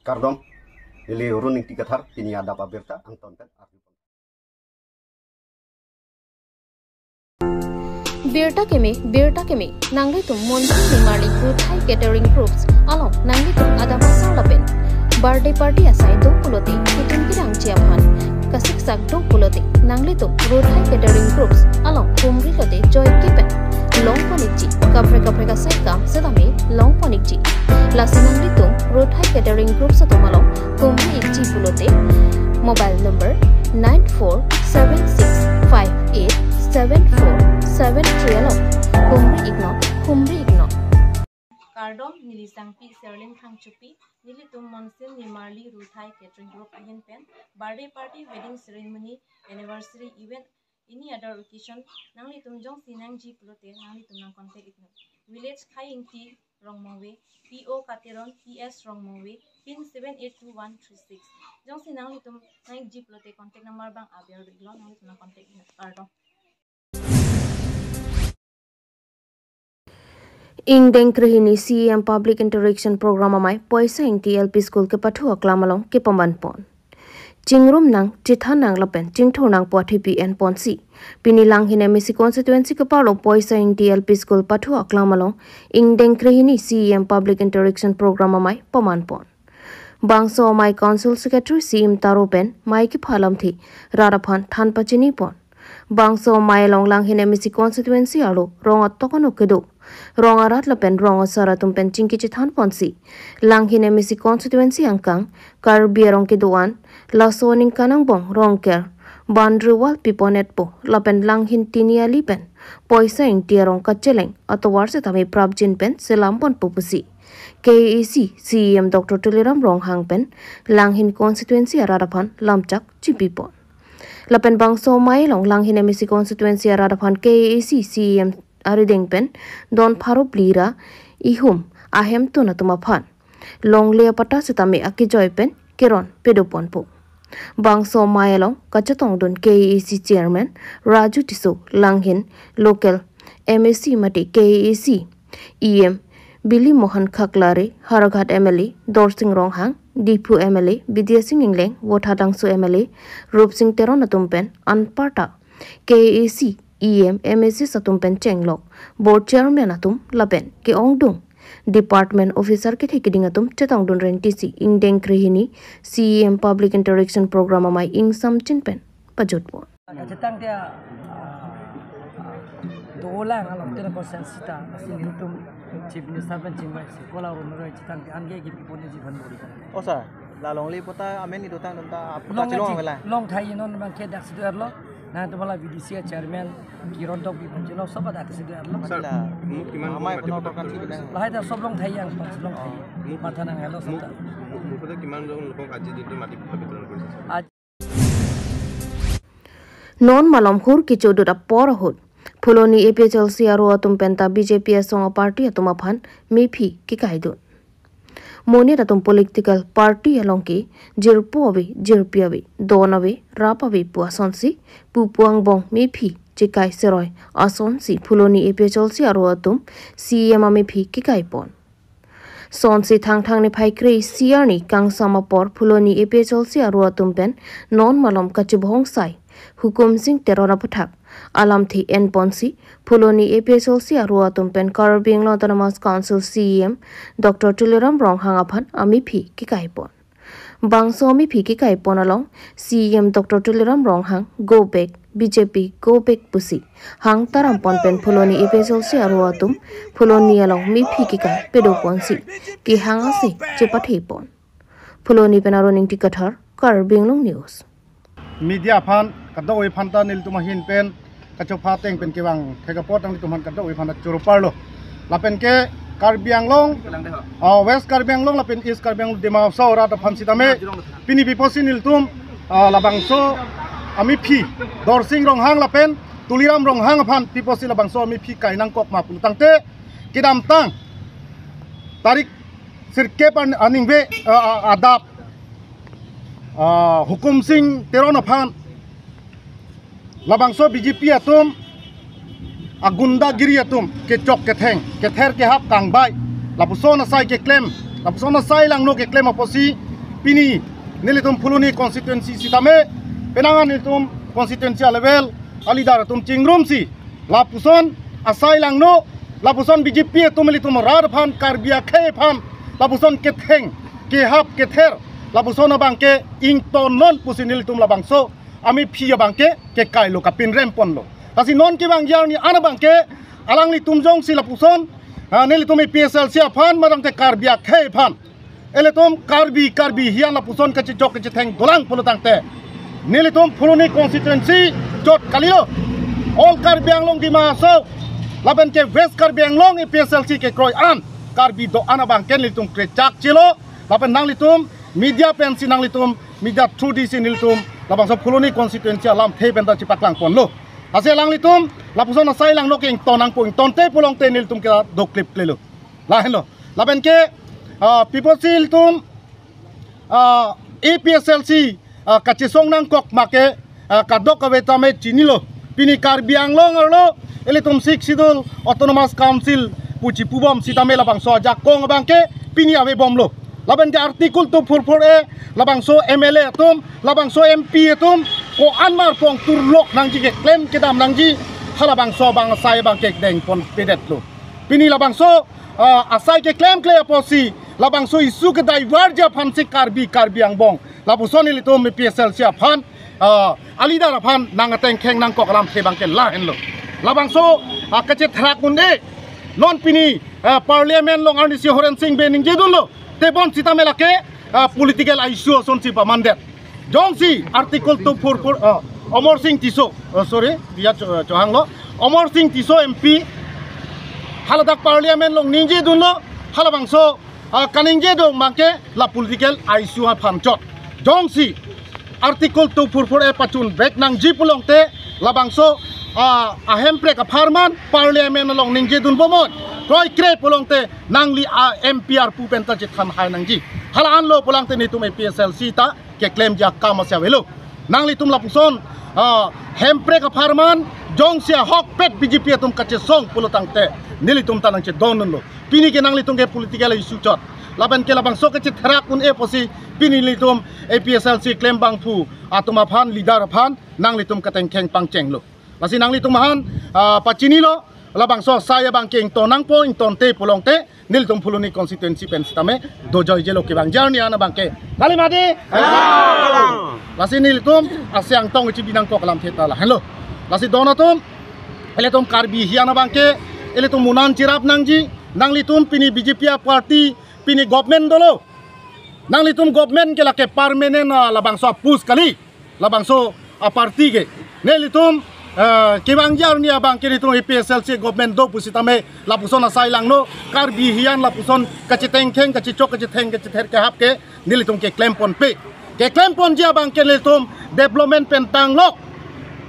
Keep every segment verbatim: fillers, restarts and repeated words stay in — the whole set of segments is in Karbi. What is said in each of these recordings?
Kardom, neli Roningti Kathar, pini adap abirta angton pen arju. Birta keme, birta keme, nanglitum Monsoon Nimarli Ruthai Catering Groups along nanglitum adap asar lapen birthday party asai do pulote, kitin kidang chi aphan kasiksak do pulote, nanglitum Ruthai Catering Groups along humri lote joike pen longpon ikji, kaprek kaprek asai kam setame longpon ikji. Lasi nanglitum Ruthai Catering Groups atum along humri ikji pulote, mobile number nine four seven six five eight seven four seven three along humri iknon, humri iknon. Kardom, neli Sangpi Serling Thangchupi, nelitum Monsoon Nimarli Ruthai Catering Group ahin pen birthday party, wedding ceremony, anniversary event, any other occasion, nanglitum jongsi nangji pulote nanglitum nang contact iknon. Village Khayingti Rongmongve, P O Kateron T S Rongmongve, pin seven eight two one three six. Jongsi nanglitum nangji pulote contact number abang aber do iklo, nanglitum nang contact iknon. Kardom. Ingdeng krehini C E M Public Interaction Program amei Poisa Ingti L P School kepathu aklam along kepaman pon. Chingrum nang, chethan nang lapen chingthur nang pu athepi enponsi, pini Langhin M A C constituency keparlo Poisa Ingti L P School pathu aklam along ingdeng krehini C E M Public Interaction Program amei paman pon. Bangso amei Council Secretary Sim Taro pen mei kepha alamthe rat aphan than pachini pon. Bangso amei along Langhin M A C constituency arlo rong atok anok kedo, rong arat lapen rong asar atum pen chingki chethan ponsi, Langhin M A C constituency angkang, Karbi arong kedo-an, laso aningkan angbong Rongker, boundary wall pipon etpo lapen Langhin Tiniali pen Poisa Ingti arong kacheleng atovar setame prapjin pen selam ponpo pusi K A A C C E M Doctor Tuliram Ronghang pen Langhin constituency arat aphan lamchak chipi pon. Lapen bangso amei along Langhin M A C constituency arat aphan K A A C C E M arideng pen don pharo phli ra ihum ahemtun atum aphan longle apatta setame akejoi pen keron pedo ponpo. Bangso amei along kachetongdun K A A C Chairman Raju Tisso, Langhin local M A C mate K A A C E M Bili Mohan Khaklare, Howraghat M L A Dorsing Ronghang, Diphu M L A Bidya Sing Engleng, Vothatlangso M L A Rupsing Teron atum pen anparta K A A C E M, M A Cs atum pen chenglok board chairman atum lapen ke-ongdung department officer kethe keding atum chetongdun rentisi ingdeng krehini C E M Public Interaction Program amei ingsamchin pen pajut pon. Chetang dia, ah, dolang along tena konsen sita, asi nelitum Chief Minister pen chingvai si, kola rum roi chetang dia, anke kipi pon ji phan bori. Oh, sir, la longle patta amen itu tang tang, ah, patta long chilong aji, vela. Long thai non bang ke dak sidu arlo, nangtum la V D C chairman, Kiron Tokbi pon chilong, sob dak sidu arlo. Sir, la, muk kiman amei bor kono mati program bilang. Lahai ta sob long thai yang, long thai. Muk, matha nang helo muk, sob ta. Muk, muk pada kiman jon lokok aji dintu mati patta bitoron korise? Aji Non malom hur kechodut apor ahut Phuloni A P H L C aro atum penta B J P asong a-party atum aphan mephi kekaidun. Monit atum political party along ke jirpo ave, jirpi ave, don ave, rap ave pu asonsi pupu angbong mephi chekai seroi asonsi Phuloni A P H L C aro atum C E M amephi kekai pon. Sonsi Thangthang niphai kre-isi arni kangsam apor Phuloni A P H L C aro atum pen non malom kachibhongsai Hukum Sing Teron aputhak alamthe enponsi Phuloni A P H L C aro atum pen Karbi Anglong Autonomous Council C E M Doctor Tuliram Ronghang aphan amephi kekai pon. Bangso amephi kekai pon along C E M Doctor Tuliram Ronghang go back, B J P go back pusi hang taram pon pen Phuloni A P H L C aro atum Phuloni along mephi kekai pedo ponsi kehang ase chepathe pon. Phuloni pen Aron Ingti Kathar, Karbi Anglong News. Media aphan kadokave aphan ta nelitum ahin pen kachopha ateng pen kevang thek apot nanglitum aphan kadokave aphan ta choro parlo. Lapen ke Karbi Anglong, ah, West Karbi Anglong lapen East Karbi Anglong, Dima Hasao arat aphan sitame pini pi apotsi nelitum, ah, labangso amephi Dorsing Ronghang lapen Tuliram Ronghang aphan pi apotsi labangso amephi kai nangkok ma pulo tangte kedamtang tarik sirkep an-, aningve, ah, ah, adap, ah, Hukum Sing Teron aphan labangso B J P atum agundagiri atum kechok ketheng, kether kehap kangbai, lapuson asai keklem, lapuson asai langno keklem apotsi Pini nelitum Phuloni constituency sitame, penang nelitum constituency a-level a-leader atum chingrumsi lapuson asai langno, lapuson B J P atum nelitum rat aphan, Karbi akhei aphan lapuson ketheng, kehap, kether, lapuson abangke ingtonnon pusi nelitum labangso amephi abangke kekailo, kapinrem ponlo. Lasi non kevangji arni an abangke alanglitum jongsi lapuson, ah, nelitum A P H L C aphan, matangte Karbi akhei aphan, ilitum Karbi, Karbi hiyan lapuson kachechok kachetheng dolang pulo tangte, nelitum Phuloni constituency chot kalilo, All Karbi Anglong Dima Hasao lapen ke West Karbi Anglong A P H L C kekroi an Karbi do-an abangke nelitum krechak chelo, lapen nanglitum media pensi, nanglitum media through disi nelitum labangso Phuloni constituency alamthe penta chepaklang ponlo. Lasi alanglitum lapuson asai langno ke ington nangpo, ingtonte pulo tangte nelitum ke doklip klelo. Lahenlo. Lapen ke, ah, pi apotsi ilitum, ah, A P H L C, ah, kachesong nangkok ma ke, ah, kadokave tame chinilo. Pini Karbi Anglong arlo ilitum Sixth Schedule Autonomous Council pu chipubom sitame labangso ajakong abangke pini avebomlo. Lapen ke Article two four four A, labangso M L A atum, labangso M P atum ko-an mar pong turlok nangji, keklem kedam nangji, halabangso abang asai abangke dengponpedetlo. Pini labangso, ah, asai keklemkle apotsi labangso issue ke divert ji aphansi Karbi, Karbi angbong, lapuson ilitum A P H L C aphan, ah, a-leader aphan nang atengkheng nangkok alamthe abangke lahenlo. Labangso, ah, kachethrak un-e, non pini, ah, Parliament along arnisi Horen Sing Bey ningjedunlo, tebon sitame lake, ah, political issue asonsi pamandet. Jongsi Article two four four, ah, Amarsing Tisso, oh, sorry, dia cho-, chohanglo, Amarsing Tisso M P haladak Parliament along ningjedunlo, halabangso, ah, kaningje do abangke la political issue aphan chot. Jongsi Article two four four A pachun back nangji pulo tangte, labangso, ah, ahemprek apharman Parliament along ningjedun bomnon, kroikre pulo tangte nangli a-M P arpu penta chethan hai nangji. Hala anlo pulo tangte nelitum A P H L C ta keklemji akam asi avelo. Nanglitum lapuson, ah, hemprek apharman jongsi ahokpet B J P atum kachesong pulo tangte nelitum ta nangchedondunlo. Pini ke nanglitum ke political issue chot. Lapen ke labangso kachethrak un-e apotsi pini nelitum A P H L C klembangphu atum aphan, leader aphan nanglitum katengkheng pangchenglo. Lasi nanglitum aphan, ah, pachinilo, labangso asai abangke ington nangpo, ingtonte pulo tangte nelitum Phuloni constituency pen sitame dojoijelo, kevangji arni an abangke. Kali mati? Lasi nelitum asiang tong ichi binangkok alamthe ta lahenlo. Lasi don atum, ilitum Karbi hiyan abangke ilitum munan cherap nangji. Nanglitum pini B J P a-party, pini government dolo. Nanglitum government ke lake permanent, ah, labangso a-post kali, labangso a-party ke. Nelitum, eh, kevangji arni abangke nelitum A P H L C government do pusitame lapuson asai langno, Karbi hiyan lapuson kachetengkheng, kachechok, kachetheng, kachether, kehap ke nelitum keklemponpe. Keklemponji abangke nelitum development pen tanglok,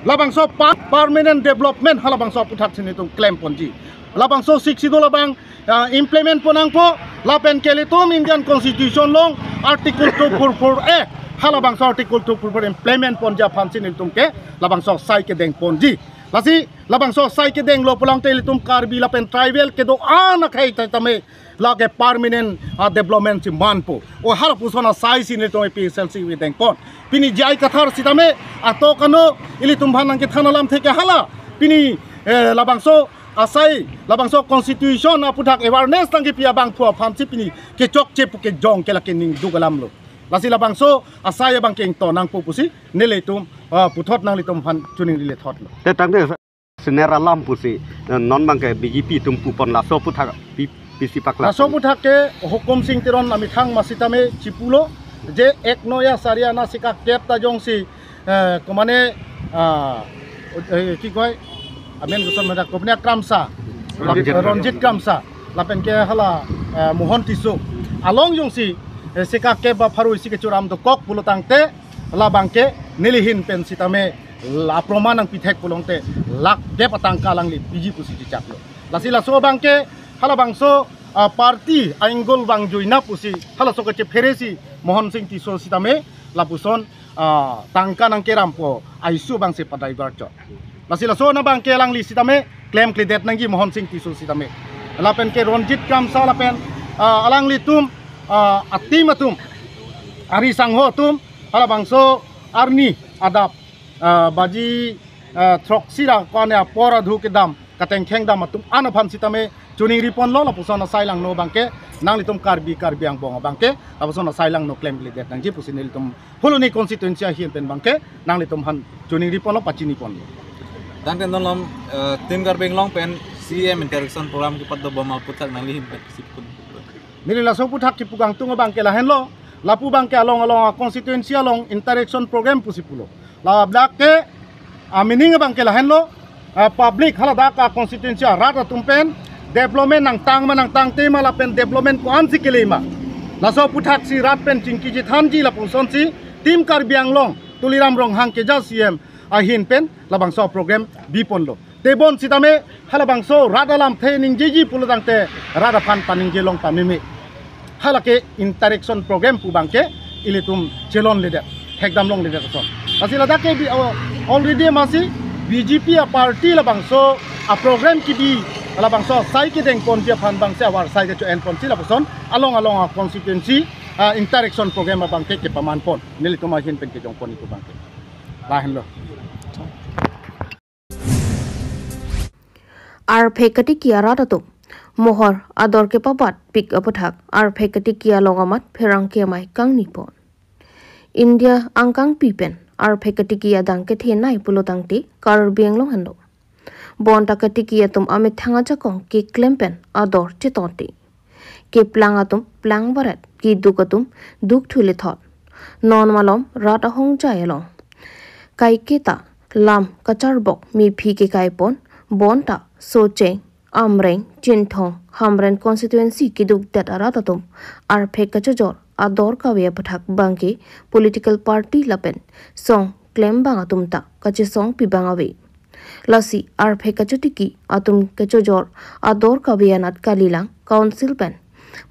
labangso pa-, permanent development halabangso aputhak si nelitum klemponji. Labangso Sixth Schedule abang, ah, implement pon nangpo, lapen ke ilitum Indian Constitution along Article two four four A, halabangso Article two four four implement ponji aphansi nelitum ke labangso asai kedengponji. Lasi labangso asai kedenglo pulo tangte ilitum Karbi lapen tribal kedo-an akhei ta tame lake permanent, ah, development si manpo. O halapuson asai si nelitum A P H L C kedengpon. Pini J I Kathar sitame atok ano ilitum aphan nangkethan alamthe ke hala. Pini, eh, labangso asai, labangso constitution aputhak awareness nangkepi abangphu aphansi pini kechokche pu kejong ke lake ningduk alamlo. Lasi labangso asai abangke ington nangpo pusi nelitum, ah, puthot nanglitum aphan choningri lethotlo. Te tangte senior alam pusi, eh, non abangke B J P atum pupon, laso aputhak pi-, pisi paklang. Laso aputhak ke Hukum Sing Teron amethang ma sitame chipulo, je ek noi asari ana sikakep ta jongsi, eh, komane, ah, eh, ki koi, amen koson meda, komane Kramsa, Ronjit. Ronjit Kramsa, lapen ke hala, eh, Mohon Tisso along jongsi, eh, sikakep ba pharo isi kechoram dokok pulo tangte, labangke neli ahin pen sitame la proman nangpithek pulo tangte lakh dep atangka alangli piji pusi chechaklo. Lasi laso abangke halabangso, ah, party a-angle vangjuina pusi halaso kachephere si Mohon Sing Tisso sitame lapuson, ah, tangka nangkerampo a-issue abangsi padivert chot. Lasi laso ana abangke alangli sitame klemkledet nangji, Mohon Sing Tisso sitame. Lapen ke Ronjit Kramsa lapen, ah, alanglitum, ah, a-team atum ari sangho atum, halabangso arni adap, ah, baji, ah, throksi ra ko-an apor adhu kedam, katengkheng dam atum an aphan sitame choningri ponlo, lapuson asai langno abangke nanglitum Karbi, Karbi angbong abangke lapuson asai langno klemkledet nangji pusi nelitum Phuloni constituency ahin pen abangke nanglitum aphan choningri ponlo, pachini ponlo. Tangte non malom, eh, Team Karbi Anglong pen C M interaction program kepado bom aputhak nangli ahin pen sipun. Neli laso aputhak kepu kangtung abangke lahenlo, lapu abangke along along a-constituency along interaction program pusi pulo. Ladak ke a-meaning abangke lahenlo, ah, public haladak a-constituency arat atum pen development nangtang ma nangtangte ma lapen development ko-ansi kele ma, laso aputhak si rat pen chingki chethanji lapusonsi Team Karbi Anglong Tuliram Ronghang keja C M ahin pen labangso program biponlo. Tebon sitame halabangso rat alamthe ningjeji pulo tangte rat aphan paningje long pameme. Halake interaction program pu abangke ilitum chelonledet, hekdam longledet ason. Lasi ladak ke bi, oh, already masi B J P a-party labangso a-program kebi, labangso asai kedeng ponji aphan abangsi awar asai kecho-en ponsi lapuson along along a-constituency, ah, interaction program abangke kepaman pon. Nelitum ahin pen kejong pon ipu abangke. Lahenlo. Arphek katiki arat atum mohor ador kepabatpik aputhak arphek katiki along amat pherangke amei kangni pon. India angkangpi pen arphek katiki adang kethenei pulo tangte Karbi Anglong henlo. Bonta katiki atum amethang ajakong keklem pen ador chetonte. Keplang atum plang varet, keduk atum duk thule thot. Non malom rat ahongjai along kaiketa lam kacharbok mephi kekai pon, bonta Socheng, Amreng, Chinthong, Hamren constituency kedukdet arat atum arphek kachojor ador kave aputhak abangke political party lapen song klembang atum ta kachesongpi abang ave. Lasi arphek kachotiki atum kachojor ador kave anat kalilang council pen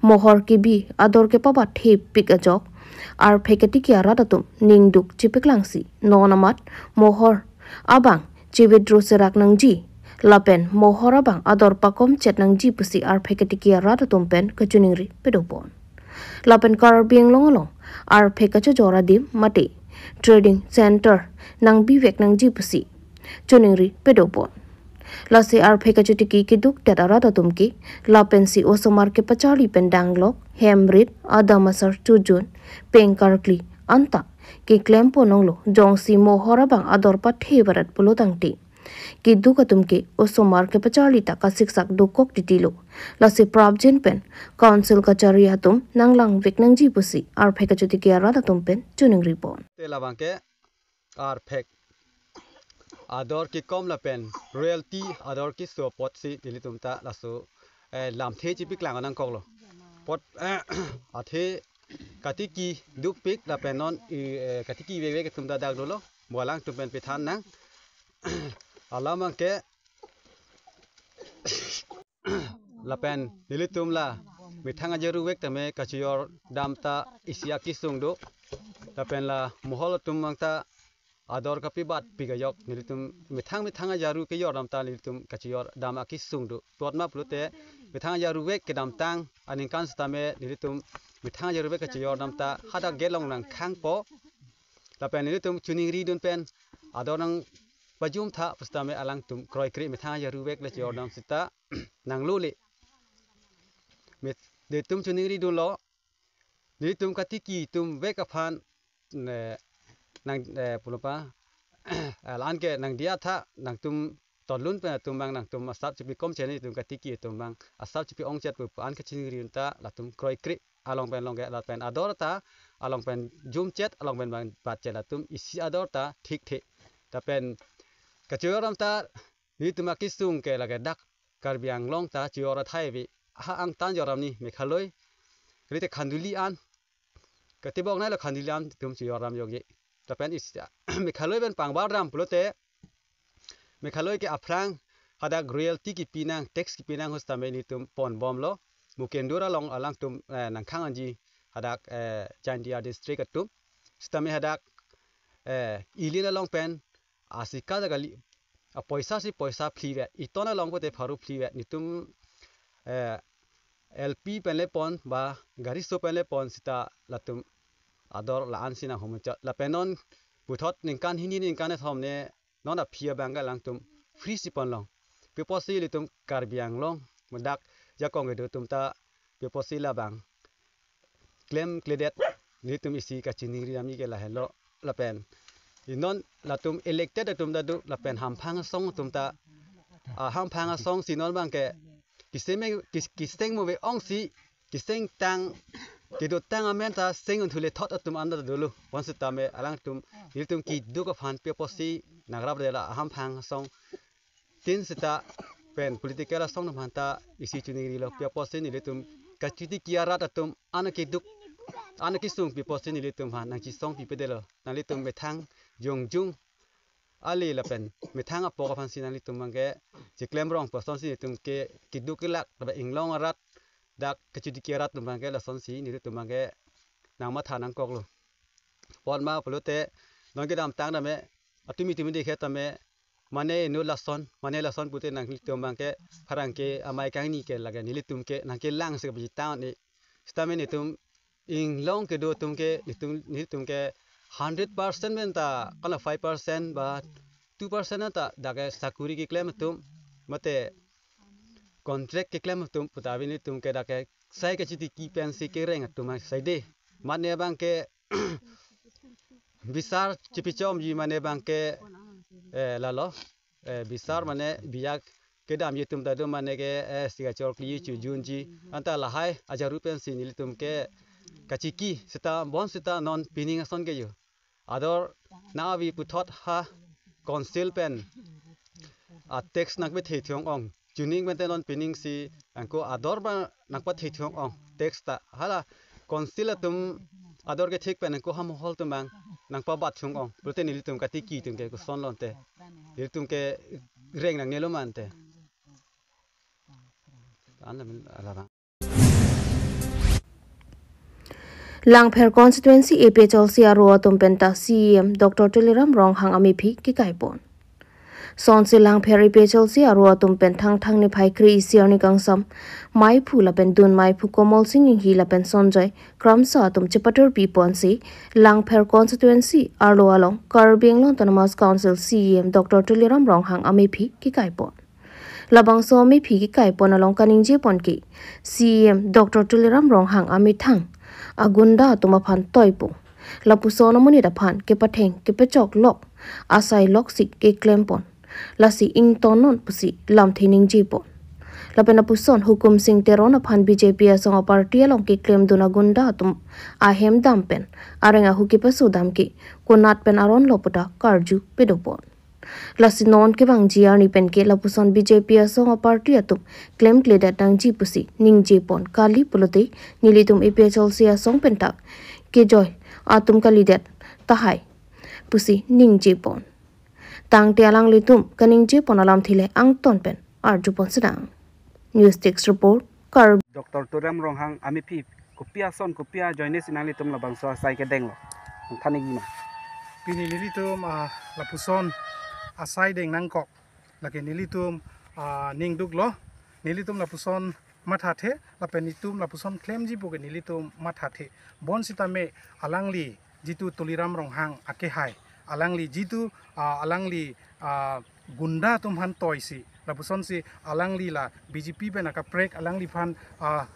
mohor kebi ador kepabathepik ajok arphek katiki arat atum ningduk chepaklangsi non amat mohor abang che-withdraw serak nangji lapen mohor abang ador pakomchet nangji pusi arphek katiki arat atum pen kachoningri padopon. Lapen Karbi Anglong along arphek kachojor adim mate trading center nangbivek nangji pusi choningri padopon. Lasi arphek kachotiki kedukdet arat atum ke lapensi osomar kepacharli pen danglok, hem rit, adam asar chojun, peng karkli anta keklem pon longlo, jongsi mohor abang ador pathe varet pulo tangte keduk atum ke osomar kepacharli ta kasiksak dokok titilo. Lasi prapjin pen council kachari atum nanglangvek nangji pusi arphek kachotiki arat atum pen choningri pon. Te labangke arphek ador kekom lapen royalty ador keso apotsi nelitum ta laso, eh, lamthe chepaklang nangkoklo. Apot, eh, athe katiki dukpik lapen non i, eh, katiki vekvek atum ta dak dolo. Mo alangtum pen pethan nang. Alam abangke lapen nelitum la methang ajaruvek tame kachojor dam ta isi akesung do. Lapen la mohor atum abang ta ador kapabatpik ajok nelitum methang methang ajaru kejor dam ta nelitum kachojor dam akesung do. Totma pulote methang ajaruvek kedamtang aningkan sitame nelitum methang ajaruvek kachojor dam ta hadak gate along nangkhangpo. Lapen nelitum choningridun pen ador nangpajumtha pusitame alangtum kroikre methang ajaruvek le chojor dam sita nanglole. Met, nelitum choningridunlo, nelitum katiki atum vek aphan, ne, nang, eh, pulopa, la-an ke nangdiya tha, nangtum tonlun pen atum abang nangtum asap chepi komcheni atum katiki atum abang asap chepi ongchet pu an kachoningri ta latum kroikre along pen longke lapen ador ta along pen jumchet along pen bang batchet latum isi ador ta thikthe. Lapen kachojor dam ta nelitum akesung ke lake dak Karbi Anglong ta chojor athai ave, ha angtan chojor dam ni Meghalaya, rite Khanduli an, katibok nai lo Khanduli an atum chojor dam yokji. Lapen isi Meghalaya pen pangbar dam pulote Meghalaya ke aphrang hadak royalty kepi nang, tax kepi nang hostame nelitum ponbomlo. Mukendur along alangtum, eh, nangkhang anji hadak, eh, Jaintia district atum. Sitame hadak, eh, Ilin along pen asika jaga li, apoisa si poisa phli vet, iton along pote pharo phli vet, nelitum, eh, L P pen le pon ba gari so pen le pon sita latum ador la-an si nang hum chot. Lapen non puthot ningkan hini ningkan thom ne non aphi abang ke alangtum free si ponlong. Pi apotsi ilitum Karbi Anglong medak jakong kedo atum ta pi apotsi labang klemkledet nelitum isi kachiningri ami ke lahenlo lapen non latum elected atum ta do lapen hamphang asong atum ta, ah, hamphang asong si non abang ke kiseng kis-, kiseng move ong si kiseng tang kedo tang amen ta seng unthule thot atum anda dolo. Bonsitame alangtum nelitum keduk aphan pi apotsi nang rap rela hamphang asong tin seta pen political asong atum aphan ta isi chiningrilo. Pi apotsi nelitum kachiti ki arat atum ana keduk ana kesung pi apotsi nelitum aphan nang chisong pipedetlo. Nanglitum methang jongjung ale lapen methang apok aphan si nanglitum abang ke chiklem rong pu asonsi nelitum ke keduk kelak lapen inglong arat dak kachiti ki arat atum abang ke lasonsi nelitum abang ke nang matha nangkoklo. Pon ma pulote non kedamtang tame atumi tumi dikhe tame mane inut lason, mane lason pute nanglitum abang ke pherangke amei kangni ke lake nelitum ke nang kelang se kapaji town ni. Sitame nelitum inglong kedo atum ke nelitum, nelitum ke hundred percent pen ta kala five percent ba two percent ta dak ke sakuri keklem atum mate contract keklem atum puta ave nelitum ke dak ke sai kachiti ki pensi kereng atum sai de. Mane abang ke bisar chipichomji mane abang ke, eh, lalo, eh, bisar mane biya kedamji atum ta do mane ke, eh, signature kli chojunji anta lahai ajaru pensi nelitum ke kachiki seta bonsita non pining ason ke yo. Ador nang ave puthot ha council pen a tax nang pethe thiong ong. Chuning pen te non pining si angko ador ba nang pathe thiong ong tax ta. Hala council atum ador kethek pen angko ha mohol atum abang nang pabat thiong ong. Pulote nelitum katiki atum ke koson lonte. Nelitum kereng nangnelo mante. An lamin ala abang. Langpher constituency A P H L C aro atum penta C E M Doctor Tuliram Ronghang amephi kekai pon. Sonsi Langpher A P H L C aro atum pen Thangthang niphai kre-isi arni kangsam maiphu lapen dun maiphu Komol Sing Inghi lapen Sonjoy Kramsa atum chepatur pi ponsi Langpher constituency arlo along Karbi Anglong Autonomous Council C E M Doctor Tuliram Ronghang amephi kekai pon. Labangso amephi kekai pon along kaningje pon ke C E M Doctor Tuliram Ronghang amethang agunda atum aphan toipo. Lapuson amonit aphan kepatheng kepechok lok asai loksi keklem pon. Lasi ingtonnon pusi lamthe ningje pon. Lapen lapuson Hukum Sing Teron aphan B J P asong aparty along keklemdun agunda atum ahem dam pen areng ahu kepaso dam ke konat pen aron lo puta karju pedo pon. Lasi non kevangji arni pen ke lapuson B J P asong aparty atum klemkledet nangji pusi ningje pon kali pulote nelitum A P H L C asong penta kejoi atum kalidet tahai pusi ningje pon. Tangte alanglitum kaningje pon alamthe le angton pen arju pon sedang. News Desk Report, Karbi. Doctor Tuliram Ronghang amephi kopi ason kopi ajoine si nanglitum labangso asai kedenglo? Nangthan nangji ma. Pini nelitum, ah, lapuson asai deng nangkok. Lake nelitum, ah, ningduklo. Nelitum lapuson mathathe, lapen nelitum lapuson klemji puke nelitum mathathe. Bonsitame alangli jitu Tuliram Ronghang akehai. Alangli jitu, ah, alangli, ah, gunda atum aphan toisi. Lapusonsi alangli la B J P pen akaprek alangliphan, ah,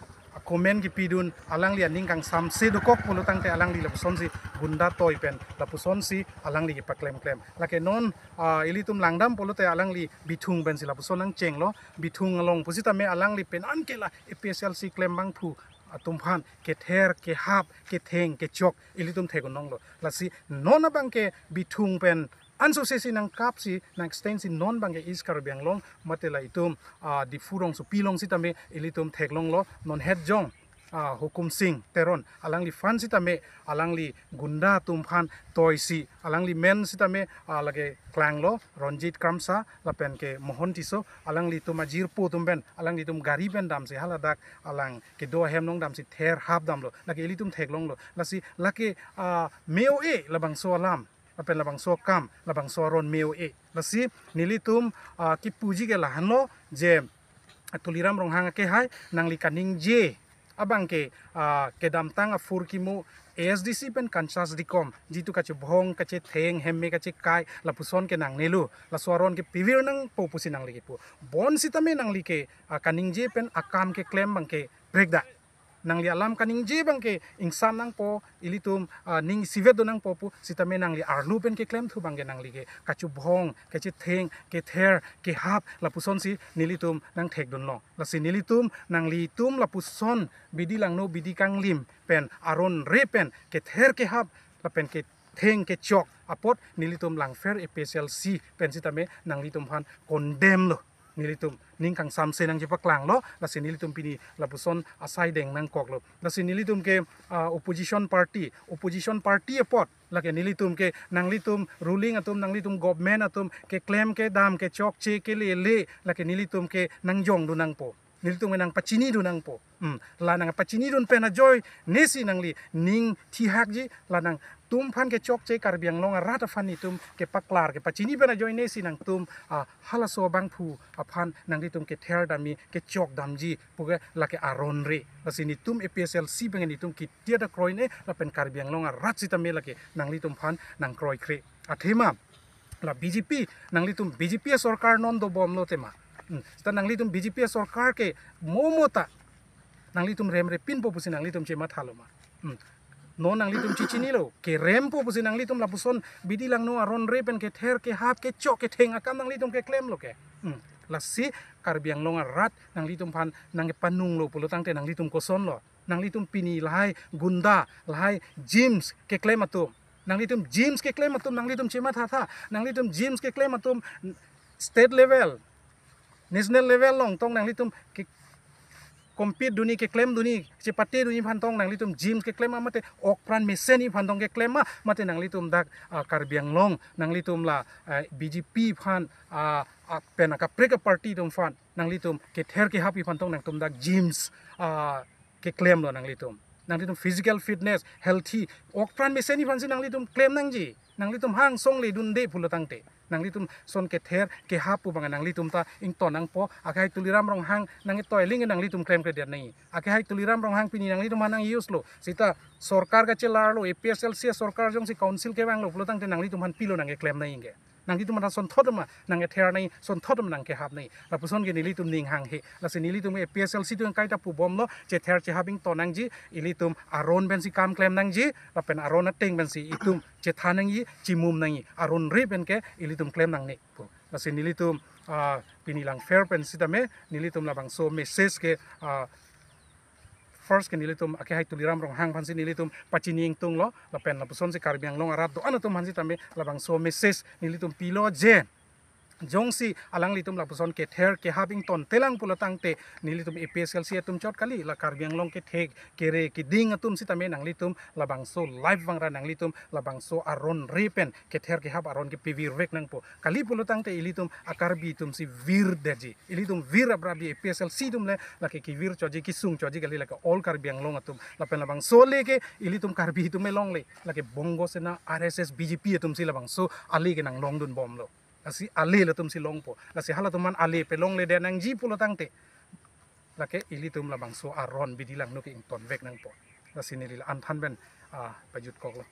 comment kepidun alangli aning kangsamse dokok pulo tangte alangli lapusonsi gunda toi pen lapusonsi alangli kepaklemklem. Lake non, ah, ilitum langdam pulote alangli Bithung pensi lapuson nangchenglo. Bithung along pusitame alangli pen anke la A P H L C klembangphu atum aphan kether, kehap, ketheng, kechok ilitum theklonglo. Lasi non abang ke Bithung pen ansose si nangkapsi nang-extend si non abang ke East Karbi Anglong mate la itum, ah, Diphu rongsopi along sitame ilitum theklonglo. Non het jong, ah, Hukum Sing Teron alangliphan sitame alangli gunda atum aphan toisi alangli men sitame, ah, lake klanglo Ronjit Kramsa lapen ke Mohon Tisso, alanglitum ajirpo atum pen alanglitum gari pen damsi haladak alang kedo ahem along damsi ther hap damlo. Lake ilitum theklonglo. Lasi lake, ah, me-o-e labangso alam, lapen labangso akam, labangso aron me-o-e. Lasi nelitum, ah, kipuji ke lahenlo je, ah, Tuliram Ronghang akehai nangli kaningje abang ke, ah, kedamtang aphurkimo A S D C pen Kanchas Dikom, jitu kachubhong, kachetheng, hemme kachekai, lapuson ke nangnelo, laso aron ke pivir nangpo pusi nangli kipu. Bonsitame nangli ke, ah, kaningje pen akam keklem abang ke brekda. Nangli alam kaningje abang ke ingsam nangpo, ilitum, ah, ning isivet do nangpo pu, sitame nangli arlo pen keklemthu abang ke nangli ke kachubhong, kachetheng, kether, kehap, lapusonsi nelitum nangthekdunlong. Lasi nelitum, nanglitum lapuson bidi langno, bidi kanglim pen, aron re pen, kether kehap, lapen ketheng kechok apot nelitum Langpher A P H L C pen sitame nanglitum aphan condemn lo. Nelitum ning kangsamse nangchepaklanglo, lasi nelitum pini lapuson asai deng nangkoklo. Lasi nelitum ke, ah, opposition party, opposition party apot, lake nelitum ke, nanglitum ruling atum, nanglitum government atum keklem kedam, kechokche, kelele, lake nelitum ke nangjongdun nangpo. Nelitum ke nangpachinidun nangpo. Hmm. La nangpachinidun pen ajoinesi nangli ning thihakji, la nangtum aphan kechokche, Karbi Anglong arat aphan nelitum kepaklar, kepachini pen ajoinesi nangtum, ah, halaso abangphu aphan nanglitum kether damji, kechok damji pu ke lake aron re. Lasi nelitum A P H L C pen nelitum kitia ta kroine, lapen Karbi Anglong arat sitame lake nanglitum aphan nangkroikre. Athema, la B J P, nanglitum B J P asorkar non dobomlo tema. Hmm, seta nanglitum B J P asorkar ke momo ta nanglitum remrepinpo pusi nanglitum chemathalo ma. Hmm. Non nanglitum chechinilo, kerempo pusi nanglitum lapuson bidi langno aron re pen kether kehap kechok ketheng akam nanglitum keklemlo ke. Hmm. Lasi Karbi Anglong arat nanglitum aphan nangkepanunglo pulo tangte nanglitum kosonlo. Nanglitum pini lahai gunda, lahai GEMS keklem atum. Nanglitum GEMS keklem atum, nanglitum chemathatha. Nanglitum GEMS keklem atum state level, national level along tong nanglitum ke compete dunji, keklem dunji, chepate dunji aphan tong nanglitum GEMS keklem ma, mate okpran mesenji aphan tong keklem ma, mate nanglitum dak, ah, Karbi Anglong, nanglitum la, ah, B J P aphan, ah, ah, pen akaprek aparty atum aphan, nanglitum kether kehapji aphan tong nangtum dak GEMS, ah, keklemlo nanglitum. Nanglitum physical fitness, healthy, okpran mesenji aphansi nanglitum klem nangji. Nanglitum hang song le dunde pulo tangte, nanglitum son kether kehap pu abang nanglitum ta ington nangpo. Akehai Tuliram Ronghang nangketoi aling nanglitum klemkledet nangji. Akehai Tuliram Ronghang pini nanglitum aphan nang-use lo. Seta sorkar kachelarlo, A P H L C sorkar jongsi council kevanglo pulo tangte nanglitum aphan pilo nangkeklem nangji ke. Nanglitum aphan sonthot ma nangkether nangji, sonthot ma nangkehap nangji. Lapuson ke nelitum ning hanghe. Lasi nelitum A P H L C atum kaita pubomlo, chether chehap ington nangji, ilitum aron pensi kam klem nangji, lapen aron ateng pensi itum chethan nangji, chimum nangji, aron re pen ke ilitum klem nangne pu. Lasi nelitum, ah, pini Langpher pen sitame, nelitum labangso message ke, ah, first ke nelitum akehai Tuliram Ronghang aphansi nelitum pachini ingtunglo, lapen lapusonsi Karbi Anglong arat do-an atum aphan sitame labangso message nelitum pilo je, jongsi alanglitum lapuson kether kehap ingtontelang pulo tangte, nelitum A P H L C atum chot kali, la Karbi Anglong kethek kere keding atum sitame nanglitum labangso live vangra, nanglitum labangso aron re pen kether kehap aron ke pevirvek nangpo. Kali pulo tangte ilitum a-Karbi atumsi virdetji. Ilitum vir abrabdi, A P H L C atum le lake kevir choji, kesung choji kali, lake all Karbi Anglong atum. Lapen labangso ale ke ilitum Karbi atum alongle, lake Bongo Sena, R S S, B J P atumsi labangso ale ke nanglongdunbomlo. Lasi ale latumsi longpo. Lasi halatum aphan ale pelongledet nangji pulo tangte, lake ilitum labangso aron bidi langno ke ingtonvek nangpo. Lasi neli la-an than pen, ah, pajutkoklo.